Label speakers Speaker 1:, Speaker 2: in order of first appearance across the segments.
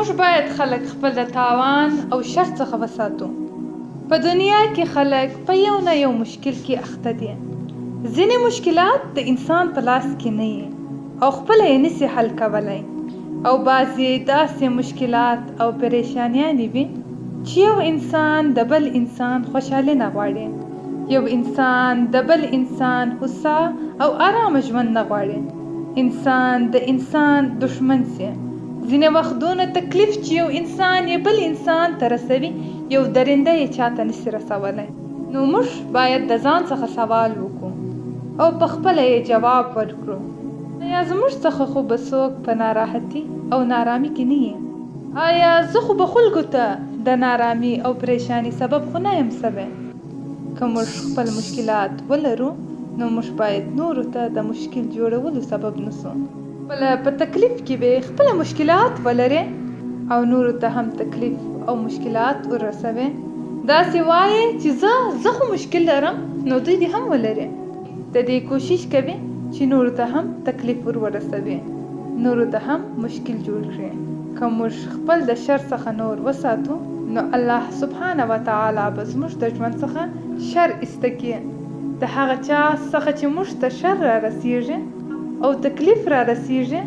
Speaker 1: موږ باید خلک خپل د تاوان او شر څخه وساتو. په دنیا کې خلک په یو نه یو مشکل کې اخته دي. ځینې مشکلات د انسان په لاس کې نه وي او خپله یې نسي حل کولی او بعضې داسې مشکلات او پریشانیانې وي چې یو انسان د بل انسان خوشحالي نه غواړي. یو انسان د بل انسان هوسا او ارامه ژوند نه غواړي. انسان د انسان دښمن سي. ځینې وخت دونه تکلیف چې یو انسان یې بل انسان ته رسوي یو درنده یې چاته نسي رسولی. نو موږ باید د ځان څخه سوال وکړو او په خپله یې جواب ورکړو. ایا زموږ څخه خو به څوک په ناراحتي او نارامي کې نه یي؟ ایا زه خو به خلکو ته د نارامي او پریشاني سبب خو نه یم سوی؟ که موږ خپل مشکلات ولرو نو موږ باید نورو ته د مشکل جوړولو سبب نه سو. خپله په تکلیف کې به خپله مشکلات ولرې او نورو ته هم تکلیف او مشکلات ورسوې. داسې وایې چې زه زه خو مشکل لرم نو دوی دې هم ولري. د دې کوشش کوي چې نورو ته هم تکلیف ور ورسوي، نورو ته هم مشکل جوړ کړي. که موږ خپل د شر څخه نور وساتو نو الله سبحانه وتعالی به زموږ د ژوند څخه شر ایسته کړي. د هغه چا څخه چې موږ ته شر رارسیږي او تکلیف رارسیږي،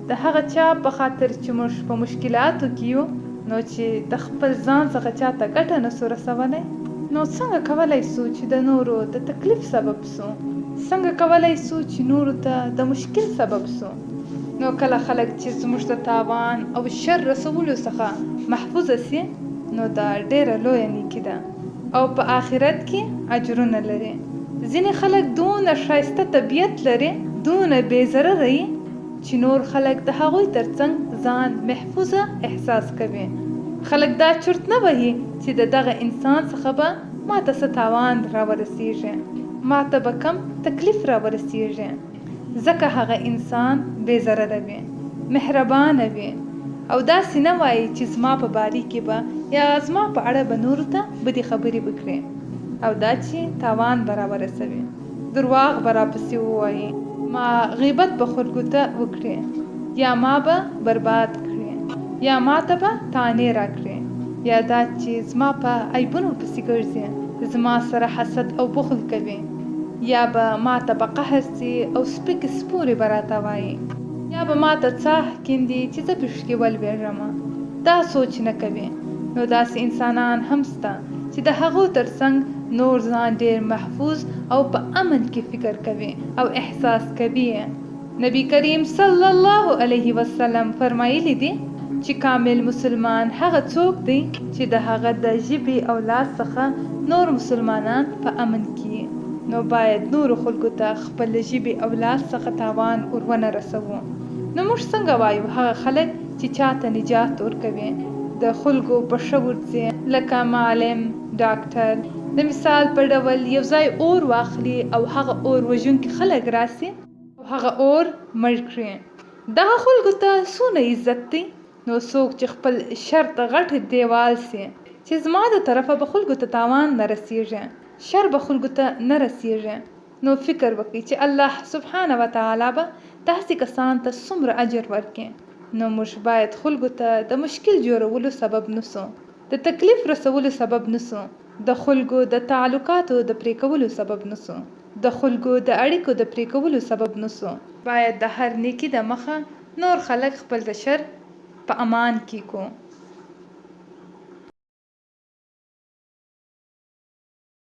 Speaker 1: د هغه چا په خاطر چې موږ په مشکلاتو کې یو، نو چې د خپل ځان څخه چاته ګټه نه سو رسولی، نو څنګه کولای سو چې د نورو د تکلیف سبب سو؟ څنګه کولای سو چې نورو ته د مشکل سبب سو؟ نو کله خلک چې زموږ د تاوان او شر رسولو څخه محفوظ سي، نو دا ډېره لویه نیکي ده او په آخرت کې اجرونه لري. ځینې خلک دونه ښایسته طبیعت لري، دونه بې ضرره يي چې نور خلک د هغوی تر څنګ ځان محفوظه احساس کوي. خلک دا چرت نه وهي چې د دغه انسان څخه به ماته څه تاوان راورسیږي، ماته به کوم تکلیف راورسیږي، ځکه هغه انسان بې ضرره وي، مهربانه وي او داسې نه وايي چې زما په باري کې به یا زما په اړه به نورو ته بدې خبرې وکړي او دا چې تاوان به راورسوي. درواغ به راپسې ووايي، ما غيبت به خلکو ته وکړي، يا ما به برباد کړي، يا ماته به طعنې راکړي، يا دا چې زما په عيبونو پسې ګرځي، زما سره حسد او بخل کوي، يا به ماته په قهر سي او سپکې سپورې به راته وايي، يا به ماته څاه کيندي چې زه پکښې ولوېږم، دا سوچ نه کوي، نو داسې انسانان هم سته چې د هغو تر څنګ نور ځان ډېر محفوظ او په امن کې فکر کوي او احساس کوي یې. نبي کریم صلی الله علیه وسلم فرمایلي دي چې کامل مسلمان هغه څوک دی چې د هغه د ژبې او لاس څخه نور مسلمانان په امن کې وي، نو باید نورو خلکو ته خپل له ژبې او لاس څخه تاوان ور ونه رسوو. نو موږ څنګه وایو هغه خلک چې چاته نجات ورکوي، د خلکو په ښه ورځي لکه معلم، ډاکټر، د مثال په ډول یو ځای اور واخلي او هغه اور وژونکي خلک راسي او هغه اور مړ کړي دغه خلکو ته څونه عزت دی؟ نو څوک چې خپل شر ته غټ دیوال سي چې زما د طرفه به خلکو ته تاوان نه رسیږي، شر به خلکو ته نه رسیږي، نو فکر وکړئ چې الله سبحانه وتعالی به داسې کسان ته څومره اجر ورکړي. نو موږ باید خلکو ته د مشکل جوړولو سبب نه سو، د تکلیف رسولو سبب نه سو، د خلکو د تعلقاتو د پرې کولو سبب نه سو، د خلکو د اړیکو د پرې کولو سبب نه سو. باید د هر نیکي د مخه نور خلک خپل د شر په امان کې کو.